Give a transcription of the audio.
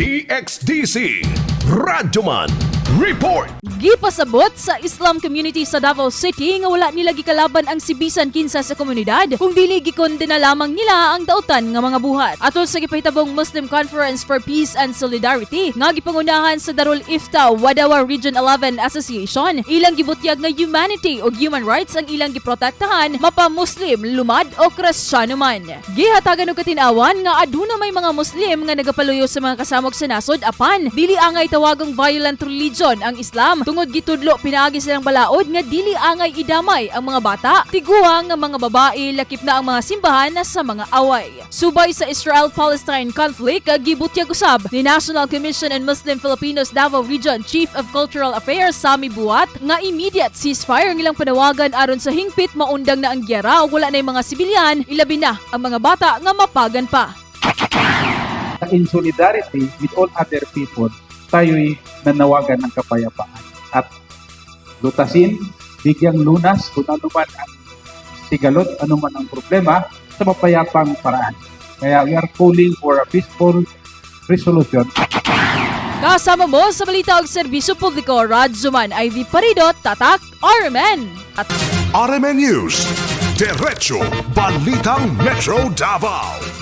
DXDC Radyoman Report. Gipasabot sa Islam community sa Davao City nga wala nila gikalaban ang si bisan kinsa sa komunidad kung dili gikondena lamang nila ang dautan nga mga buhat. Atol sa gipahitabong Muslim Conference for Peace and Solidarity nga gipangunahan sa Darul Ifta Wadawa Region 11 Association, ilang gibutyag nga humanity ug human rights ang ilang giprotektahan, mapa-Muslim, Lumad o Kristiyano man. Gihatagan og katinawan nga aduna may mga Muslim nga nagapaluyo sa mga kasamok sa nasod, apan dili angay tawagong violent religion ang Islam tungod gitudlo pinaagi silang balaod nga dili angay idamay ang mga bata, tiguang nga mga babae, lakip na ang mga simbahan na sa mga away. Subay sa Israel-Palestine conflict, gibutyag usab ni National Commission on Muslim Filipinos Davao Region Chief of Cultural Affairs Sami Buat nga immediate ceasefire ang ilang panawagan aron sa hingpit maundang na ang gyera ug wala na mga sibilyan, ilabi na ang mga bata nga mapagan pa. In solidarity with all other people, tayo'y nanawagan ng kapayapaan. At lutasin, bigyang lunas kung ano man ang sigalot, ano man ang problema, sa mapayapang paraan. Kaya we are calling for a peaceful resolution. Kasama mo sa balita og serbisyo publiko, Radyoman Ivy Parido, Tatak, RMN. At RMN News. Diretso Balitang Metro Davao.